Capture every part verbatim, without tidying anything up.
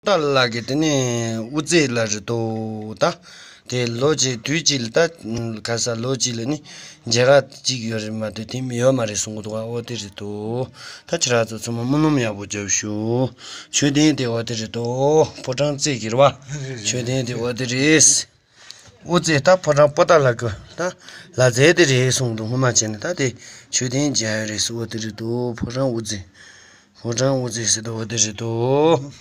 ཏ་ལ་གི་དེ་ནི་དབུ་རྩེ་ལ་རེད་དོ། ད་དེ་ལོ་གཅིག་དུས་གཅིག་ལ་ད་ག་ས་ལོ་གཅིག་ལ་ནི་མཇལ་ཁ་གཅིག་ཡོད་རེད་མ་གཏོགས་དེ་མི་ཡོད་མ་རེད་གསུང་གི་འདུག་ག་འོ་དེ་རེད་དོ། ད་ཁྱེད་རང་ཚོ་ཚང་མ་སྨོན་ལམ་ཡག་པོ་རྒྱབ་ཤོག་མཆོད་རྟེན་དེ་འོ་དེ་རེད་དོ། ཕོ་བྲང་རྩེ་གི་རེད་བ། མཆོད་རྟེན་དེ་འོ་དེ་རེད། དབུ་རྩེ་ད་ཕོ་བྲང་པོ་ཏཱ་ལ་གི་ད་ལ་རྩེ་དེ་རེད་གསུངས་འདུག་སྔོན་མ་བྱས་ནས། ད་དེ་མཆོད་རྟེན་མཇལ་ཡ་རེད་ཟེར་བ་དེ་རེད་འདུག་ཕོ་བྲང་དབུ་རྩེ། ཕོ་བྲང་དབུ་རྩེ་ཟེར་འདུག་བ་དེ་རེད་འདུག་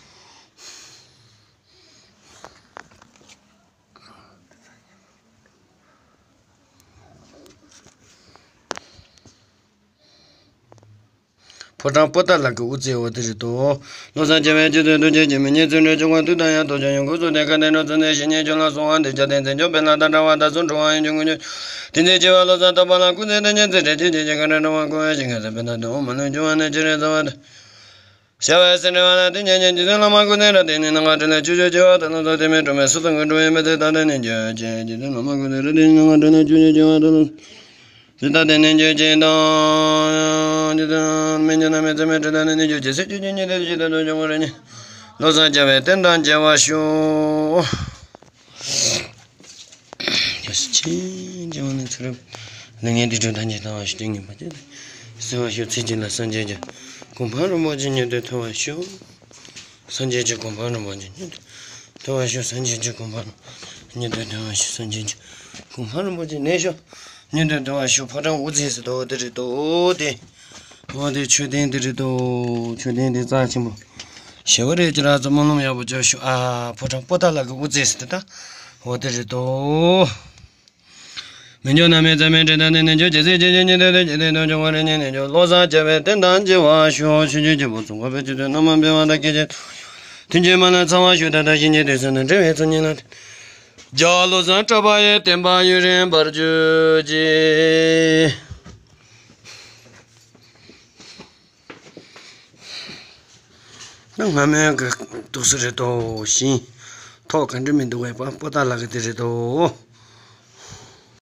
ཕོ་བྲང་པོ་ཏཱ་ལ་གི་དབུ་རྩེ་བ་དེ་རེད་དོ། བློ་བཟང་བྱ་བའི་རྗེ་བཙུན་རྡོ་རྗེ་འཆང་མི་ཉིད་བརྩོན་འགྲུས་ཆུ་བོ་དུས་དང་ཡང་དུ་བྱུང་ཡོང་ཁུ་ཚུར་ལྡན་ཁ་ནས་ནོར་ཚུལ་ནས་བཤེས་གཉེན་ཆོས་ལ་གསོལ་བ་འདེབས་བྱ་སྟེ་མཚན་མཆོག་དཔལ་ལ་ད་འདྲ་བ་དང་གསུང་འགྲོ་བ་ཡང་ཆུང་ངུ་ཆུང་དེ་ཚེ་སྐྱེ་བ་བློ་བཟང་ཐོབ་པ་ལ་སྐུ་ཚེ་ཏན་ཉན་ཚེ་རེ་ཆེ་ཆེ་ཆེ་ག་འདྲ་འགྲོ་བ་ཀུན་ཤེས་ཁ་ཚེ་བེ་ད་དུ་འོ་མ་ལུས་འབྱུང་བ་ནས་ཅི་རེད་ཟ་བ་དང་། བྱ་བའི་སེམས་འདྲ་བ་ལ་དེ་ཉན་ཉན་རྗེ་བཙུན་བླ་མ་སྐུ་ཚེ་རབ་བརྟན་ནི་ནང་ང་འཕྲིན་ལས་ཆོས་སྤྱོད་བྱེ་བ་དང་ལོ་ཙཱ་དེ་མིན་སྒྲོལ་མའི་གསུང་ཙམ་གྱི་འགྲོ་བའི་མི་ཚེ་ད་ལྟ་ནས་འཇོག་ཅིང་རྗེ་བཙུན་བླ་མ་སྐུ་ཚེ་རབ་བརྟན་ནི་ནང་ང་འཕྲིན་ལས་ཆོས་སྤྱོད་བྱེ་བ་དང་ལོ་ཙཱ་དེ་ལྟ་དེ་ནས་འཇོག་ཅིང་དང་། རྗེ་བཙུན་མི་ཉན་ན་མི་ཚེ་མི་འཕྲིན་ལས་ནི་ནི་འཇོག་ཅིང་སྲིད་ཆོས་ཀྱི་ཉིན་དེ་ཇི་ལྟར་དུ་འབྱུང་བ་རེ་ཉིད་བློ་བཟང་བྱ་བའི་རྟེན་དང་མཇལ་བར་ཤོག་ཡ་སི་ཅི་འཇམ་ནི་ཚུ་རབ། ལས་ངན་སྡིག་སྒྲིབ་ཐམས་ཅད་དག་པར་ཤོག་དེ་ཉིད་པ་ཅན་དེ་གསོལ་བ་ཤོག་ཚེ་གཅིག་ལ་སངས་རྒྱས་ཀྱི་གོ་འཕང་རིན་པོ་ཆེ་མྱུར་དུ་ཐོབ་པར་ཤོག་སངས་རྒྱས་ཀྱི་གོ་འཕང་རིན་པོ་ཆེ་མྱུར་དུ་ཐོབ་པར་ཤོག་སངས་རྒྱས་ཀྱི་གོ་འཕང་མྱུར་དུ་ཐོབ་པར་ཤོག་སངས་རྒྱས་ཀྱི་གོ་འཕང་རིན་པོ་ཆེ་ནས་ཤོག་མྱུར་དུ་ཐོབ་པར་ཤོག་ཕོ་བྲང་དབུ་རྩེ་ཟེར་དོ་དེ་རེད་དོ་དེ། འོ་དེ་མཆོད་རྟེན་དེ་རེད་དོ། མཆོད་རྟེན་དེ་རྩ་ཆེན་པོ་ཞེ་པོ་རེད། ཁྱེད་རང་ཚོ་སྨོན་ལམ་ཡག་པོ་རྒྱབ་ཤོག་ཨ་ཕོ་བྲང་པོ་ཏཱ་ལ་གི་དབུ་རྩེ་ཟེར་དེ་ད། འོ་དེ་རེད་དོ། མི་འགྱུར་ན་མེད་ཚད་མེད་འདྲེན་དང་ནི་ནི་འགྱུར་ཇི་སྲིད་ཇི་སྙེད་ཉིད་དུ་དུ་ཇི་སྲིད་དུ་འབྱུང་བ་རེ་ཉིད་ནི་འགྱུར་བློ་བཟང་བྱ་བའི་རྟེན་དང་མཇལ་བར་ཤོག་ཆོས་ཀྱི་རྒྱལ་པོ་ཙོང་ཁ་པའི་ཆོས་ཐུན་རྣམ་པར་འཕེལ་བ་དང་སྐད་ཅིག་ཐུན་གྱི་མ་ལ་ཚང་བར་ཤོག་ད་ལྟ་ཞིག་ཉིད་དུ་སོན་ནས་འབྲེལ་བའི་ཚུལ་ཉིད་ལ་བརྟེན། རྒྱལ་བ་བློ་བཟང་གྲགས་པ་ཡི་བསྟན་པ་ཡུན་རིང་བར་གྱུར་ཅིག་ད་སྔ་མོའི་གི་འདུག་སེ་རེད་དོ། ཞིང་ཐོག་ག་འདྲ་མི་འདུག་བས་པ་པོ་ཏཱ་ལ་གི་དེ་རེད་དོ།